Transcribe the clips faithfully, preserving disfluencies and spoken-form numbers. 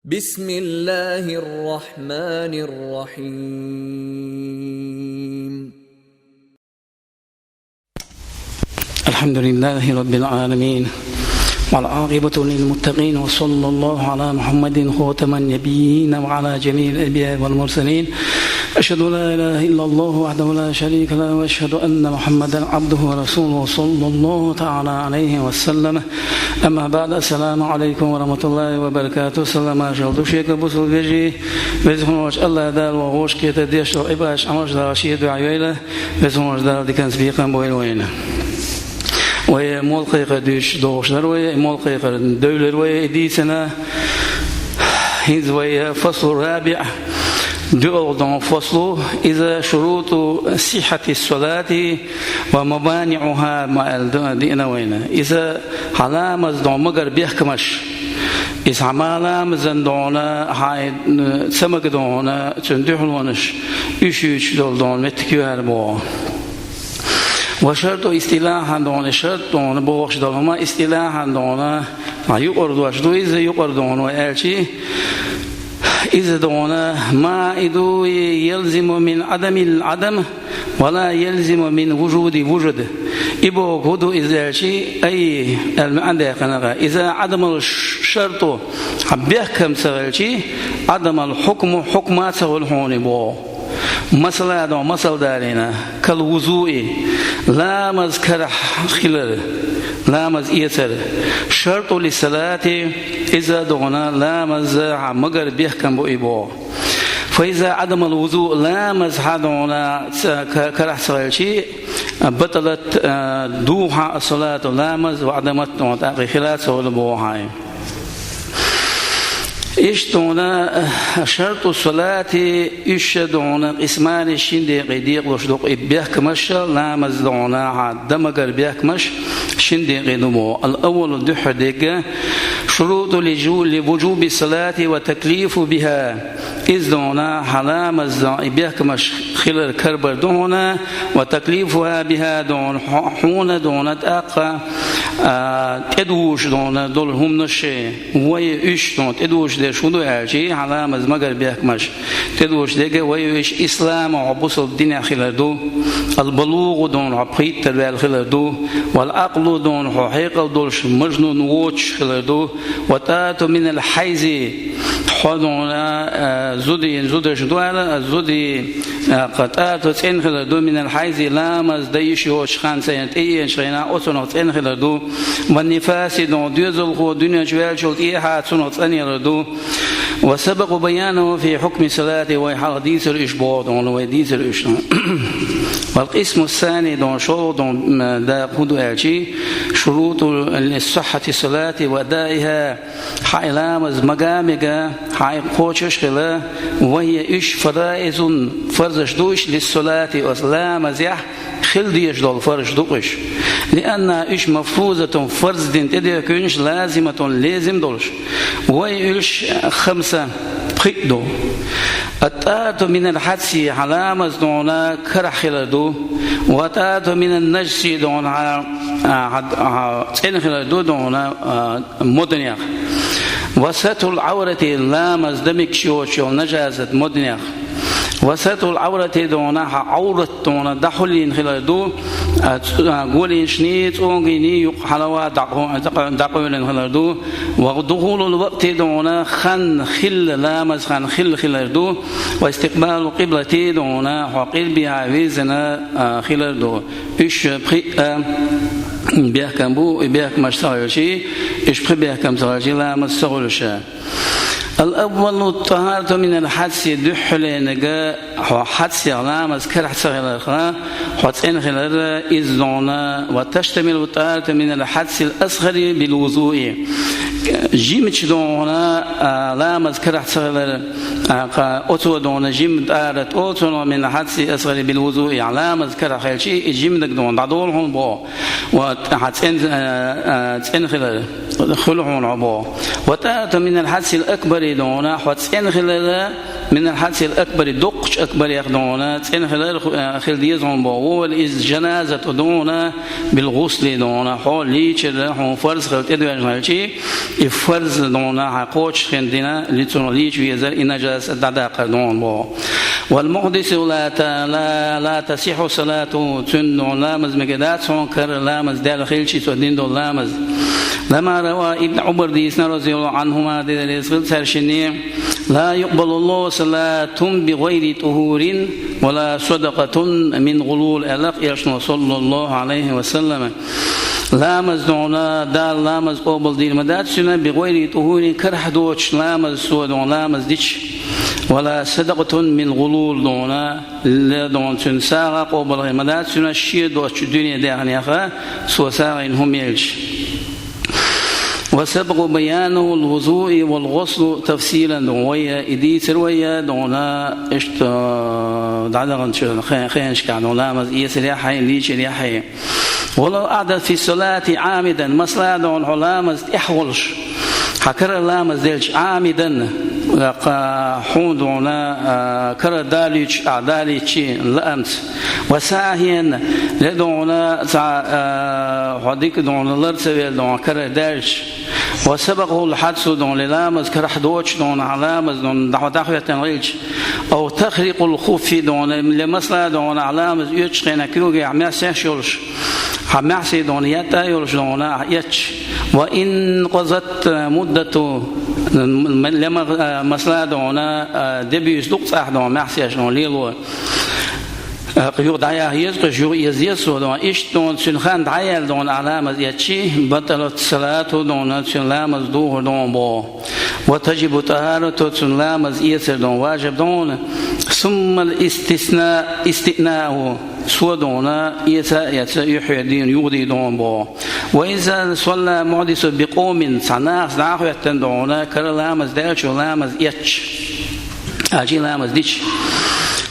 بسم الله الرحمن الرحيم. الحمد لله رب العالمين، والعاقبة للمتقين، وصلى الله على محمد خاتم النبيين وعلى جميع الأنبياء والمرسلين. أشهد أن لا إله إلا الله وحده لا شريك له، وأشهد أن محمدا عبده ورسوله، صلى الله تعالى عليه وسلم. أما بعد، السلام عليكم ورحمة الله وبركاته. Салам-маршалла ду шуга, бусалба вежарий. Веза хиннача АллахӀ Дала вай гӀош кхета деш дола Ӏибадаташ, Ӏамалаш Дала шен дуьхьа йойла. Веза хиннача Дала диканца бекхам бойла вайна. Вай молла кхайкхар дуьйцуш догӀуш дар вай, молла кхайкхар девлар вай дийцина. ХӀинца вай фаслу рабиӀ, дуьххьал дола фаслу, иза шуруту сиххьати салати ва маваниӀуха ма аьлла ду-, диъна вайна. Иза хьа ламаза дола магар бехкамаш. Иза хьа ма ламазан дола, хьа, м, ца мага дола, цун дуьхьалонаш, уьш юьйцуш дола дола меттиг ю хӀара боху. Ва шарту истилахьан дола, шарт дола бохуш дола хӀума, истилахьан дола, хьа юкъара дош ду иза, юкъара дола аьлчи, иза дола ма и ду, ялзиму мин Ӏадамил Ӏадам, ва ла ялзиму мин вужуди вужуд. И боху хӀун ду иза аьлчи, ай, аьлла маьӀна даьккхина, иза Ӏадамал ш-, шарту, хьа бехкам ца хилчи, Ӏадамал хьукму, хьукма ца хуьлу хьуна боху. Масала дола масал далийна, кал вузуи, ламаз карахь хилар, ламаз эцар, шарту ли салати, иза дола ламаза хьа магар бехкам бу и боху. Фа иза Ӏадамал вузу, ламаз хьа дола ца-, ка-, карахь ца хилчи, баталат, а, духьа ас-салату ламаз, ва Ӏадамат дола тӀаккха хила ца хуьлу боху хьайн. Иштта дола, а, шарту салати, уьш дола къисмани шин декъе декъалуш ду-кх и бехкамаш, ламаз дола хьа дан магар бехкамаш шин декъе ду боху. Ал-аввалу, дуьххьара дерг, шуруту ли жу-, ли вужуби салати ва таклифу биха. Иза дола хьа ламаза и бехкамаш хилар карабар ду хьуна, ва таклифуха биха дола хьо-, хьуна дола тӀаккха, а, тӀедужуш дола долу хӀуманаш, вай уьш дола тӀедужуш дерш хӀун ду аьлчи, хьа ламаза магар бехкамаш тӀедужуш дерг, вай уьш ислама хьо бусалба динехь хилар ду, ал-балугӀу дола хьо пхийттара ваьлла хилар ду, вал-Ӏакълу дола хьо хьекъал долуш мажнун воцуш хилар ду, ва тӀату минал хьайзи, хьо дола, а, зудийн, зудаш ду аьлла, а, зудийн, а, кха тӀату цӀена хилар ду, минал хьайзи, ламаз дан йиш йоцуш хан сайна тӀееанчу хенахь оцунах цӀена хилар ду, ва нифаси дола доьзалхо дуьнен чу ваьллачул тӀехьа цунах цӀанъялар ду, ва сабакъа баянуху фи хьукми салати, вай хьалха дийцар уьш боху дола, вай дийцар уьш. Вал къисму сани дола, шолгӀа дола, м, дакъа хӀун ду аьлчи, шуруту ли сиххьати салати ва адаиха, хьайн ламаз мага а мега, хьайн кхочуш а хила, ва хия уьш фараизун, фарзаш ду уьш, лиссалати, оцу ламазехь хила дезаш долу фарзаш ду-кх уьш. Лианна уьш мафрузатун, фарз дина тӀедехкинчу, лазиматун, лезим долуш. Вай уьш хамса, пхиъ ду. Ат-тӀату минал хьадси, хьан ламаз дола карахь хилар ду. Ва тӀату минан нажси дола хьан, а, хьан, хьан цӀена хилар ду дола, а, моднех. Ва сатрул Ӏаврати, ламаз дан мегаш йоцуш йолу нажасат моднех. Ва сатрул Ӏаврати дола хьан Ӏаврат дола дӀахьулйина хилар ду, а, ц-, а, голийнашний, цӀонгийний юкъа хьалава дӀакъо-, дӀакъо-, дӀакъоьллина хилар ду. Ва духулул вакъти дола хан хилла, ламаз хан хилла хилар ду. Ва истикъбалул къиблати дола хьо къилбехьа вирзина, а, хилар ду. Уьш пхиъ а бехкам бу, и бехкамаш ца хилчи, уьш пхи бехкам ца хилчи, ламаз ца хуьлуш. Ал-аввалу тӀахӀарату минал хьадси, дуьххьалениг хьо хьадсех, ламаз карахь ца хиларх, хьо цӀена хилар, иза дола, ва таштамилу тӀахӀарату минал хьадсил асгӀари бил вузуи. Жимачу дола, а, ламаз карахь ца хилар, а, кха, оцо дола жима тӀахӀарат, оцунах минал хьадсил асгӀари бил вузуи, ламаз карахь хилчи, и жиманиг дола дӀадолу хьуна боху. Ва хьан цӀен-, а, а, цӀена хилар хуьлу хьуна хьо боху. Ва тӀахӀарату минал хьадсил акбари дола, хьо цӀена хилар, من الحدث الأكبر, доккхача акбарех дона цӀена хилар ху-, э, хила деза хьона боху. وهو, иза, الجنازة дона بالغسل дона, хьо лийчар хьона фарз хила тӀедоьжна хилча, и фарз дона хьан кхочуш хин дина, ли цунах лийча везар, и нажасат дӀадаккхар дона боху. والمحدث لا ت-, لا, لا تصح صلاته, цуьнан дона ламаз мегар дац хьона, кара ламаз даьлла хилча, цо дина долу ламаз. لما روى ابن عمر, дийцина, رضي الله عنهما, Дела реза хила цаьршинна, لا يقبل الله صلاة بغير طهور ولا صدقة من غلول, аьлла Элчано, صلى الله عليه وسلم. Ламаз дона, Дала ламаз къобалдийр ма дац цуьнан, بغير طهور, карахь доцуш ламаз цо дона ламаз дича, ولا صدقة من غلول дона, ле дона цуьнан сагӀа къобалхир ма дац цуьнан, шен доцучу дуьне даьхнеха цо сагӀина хӀума елча. وسبق بيان الوضوء والغسل تفصيلا, вай и дийцар вай дона, иштта дӀадаханчу хе-, хенашкахь дона ламаз эцарехь а, лийчарехь а. ولو أحدث في الصلاة عامدا, масала дона хьо ламаз тӀехь волуш, хьан кара ламаз делча, عامدا, кха-, хьуна дона, а, кара далуьйтуш, а, далуьйтучи лаамца, وساهيا, ле дона цхьа, а, хьо дика дона лар ца велла дона кара даьлча, وسبقه الحدث дона, ле ламаз карахь доцуш дона, хьан ламаз дона дӀа-, дӀахӀоьттина хилча, أو تخريق الخف дона, ле масала дона хьан ламаз оьцучу хенахь куьйгахь маьссеш йолуш, хьан маьхьсий дона етта а йолуш дона ахь эцча, وانقضت مدته, м-, м-, ле ма-, а, масала дона, а, де буьйса ду-кх цӀахь дона маьхьсеш дона лело. Юха дӀаяха еза кхуьш, юха эза еза цо дона. Иштта дона цуьнан хан дӀаяьлла дона ахь ламаз эцчи, بطلت صلاته дона, цуьнан ламаз духур дона боху. وتجب طهارته, цуьнан ламаз эцар дона важиб дона. ثم الاستثناء, истиънаъ, цо дона эца а эцна, юьхье дийна юхадийр дона боху. وإذا صلى المحدث بقوم, цхьа нахаца дӀа а хӀоьттина дона, кара ламаз даьллачо ламаз эцча, Ачий ламаз дича.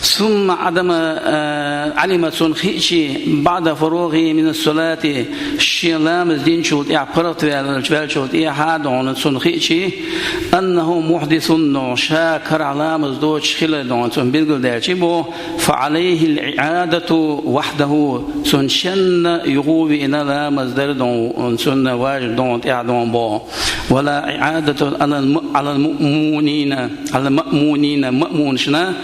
ثم علم, а, علم, цунна хиъчи, بعد فراغه من الصلاة, шен ламаз динчул тӀаьхьа паргӀатваьллачу, ваьллачул тӀаьхьа дона цунна хиъчи, أنه محدث, ша карахь ламаз доцуш хилар дона цунна билгалдаьлчи боху, فعليه الإعادة وحده, цунна шенна юха а виъна ламаз дар дона, цунна важиб дона тӀехь дона боху. ولا إعادة على الم-, على المأمونين, على المأمونين, маъмунашна,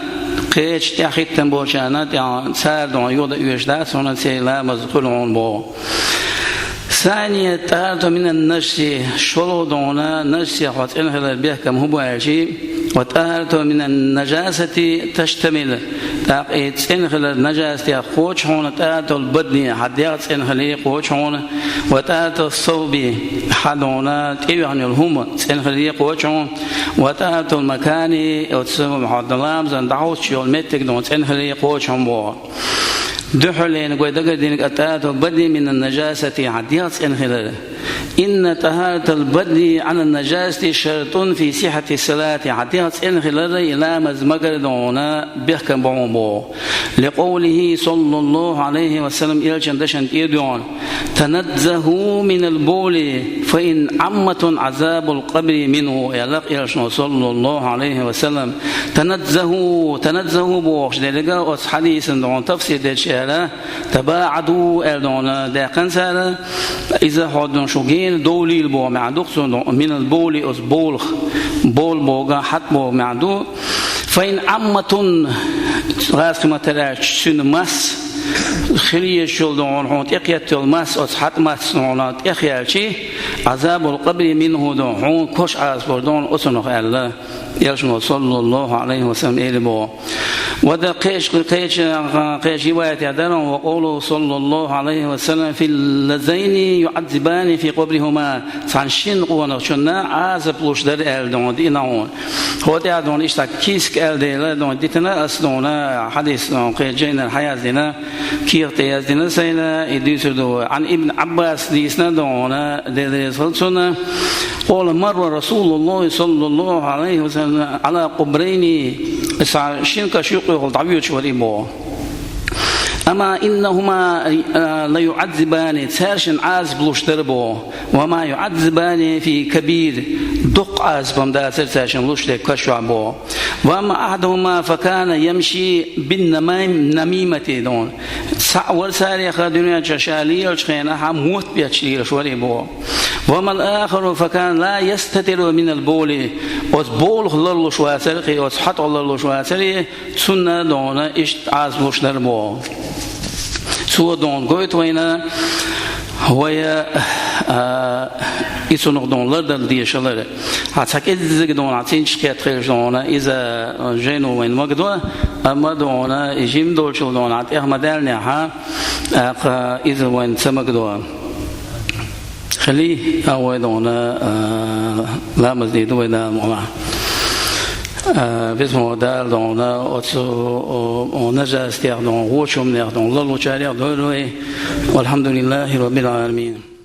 кхечу тӀаьхьахӀиттина болчарна тӀехь цара дона юха дан оьшуш дац хьуна, церан ламаз хуьлу хьуна боху. ثانيا طهارته من النجس, шолгӀа дона нажасех хьо цӀена хилар бехкам хӀун бу аьлчи, وطهارته من النجاسة تشتمل, тӀаккха и цӀена хилар нажасатех кхочу хьуна, طهارة البدن, хьан дегӀ цӀена хилар кхочу хьуна, وطهارة الثوب, хьан дона тӀеюьхна йолу хӀума цӀена хилар кхочу хьуна, وطهارة المكان, оцу хьо ламазан дӀахӀуттуш йолу меттиг дона цӀена хилар кхочу хьуна боху. Дуьххьарлена гой дагардинарг, طهارة البدن من النجاسة, хьан дегӀ цӀена хилар. إن طهارة البدن عن النجاسة شرط في صحة الصلاة, хьан дегӀ цӀена хилар и ламаз магар дона бехкам бу хьуна боху. لقوله صلى الله عليه وسلم, Элчан дашан тӀе а доьгӀна, تنزهوا من البول فإن عمتم عذاب القبر منه, аьлла Элчано, صلى الله عليه وسلم. تنزهوا, تنزهوا бохуш деррига оцу хьадисан дона тафсир дечу аьлла, تباعدوا аьлла дона даьккхина цара, иза хьо дона шу гена довлийла боху маьӀна ду-кх цунна, من البول, оцу бовлах, бовл боху, хьатӀ боху маьӀна ду. فإن عمتم, гӀазкхи маттара аьлча, цуьнан масса, хила езаш йолу дона хьуна тӀекхетта йолу масса, оцу хьатӀ массана хьуна тӀехъяьлчи, عذاب القبر منه дона, хьуна коша Ӏазап лур дона оцунах аьлла. Элчано, صلى الله عليه وسلم, элира боху. Ва дан кхечу, кхечу, кхечу риваятехь дара, وقوله صلى الله عليه وسلم في اللذين يعذبان في قبرهما, цхьана шина къонахчунна Ӏазап луш дара аьлла дона дина хьуна. ХӀокху тӀехь дона иштта киска аьлла дела дона дитина ас дона хьадис дона кхечу жайнара хьаяздина. Кехат тӀе яздина сайна, и дуьйцур ду вай. Ӏан Ибн Ӏаббас дийцина дона, Дела реза хуьлда цунна, قال مر رسول الله صلى الله عليه وسلم على قبرين, цхьа шина каш юккъехула дӀавоьдуш вара и боху. أما إنهما ليعذبان, цаьршинна Ӏазап луш дар боху. وما يعذبان في كبير, дукха Ӏазап-м дацара цаьршинна луш дерг каш чохь боху. وأما أحدهما فكان يمشي بالنميمة, доху. Цхьаъ вара царех дуьнен чохь ша лелачу хенахь мотт бетташ лелаш вара боху. وأما الآخر فكان لا يستتر من البول, оцу болах ларлуш вацара, кхин оцу хьатӀах ларлуш вацара, цунна, доху, иштта Ӏазап луш дар боху. Цо, доху, гойту вайна, вай, а, и цунах, доху, лардала дезаш хилар. Хьан цхьа кӀеззиг, доху, хьан цинчаш кхетта хилча, доху, иза жайно вайна магадо, амма, доху, и жима долчул, доху, хьан тӀех ма-даьллинехь, тӀаккха иза вайна ца магадо. Хили, а, вай, доху, а, ламаз дийр ду вай Дала мукъалахь. А, беза ма Дала, доху, оцу, о, о, нажастех, доху, вочу хӀуманех, доху, ларлучарех дойла вай. والحمد لله رب العالمين.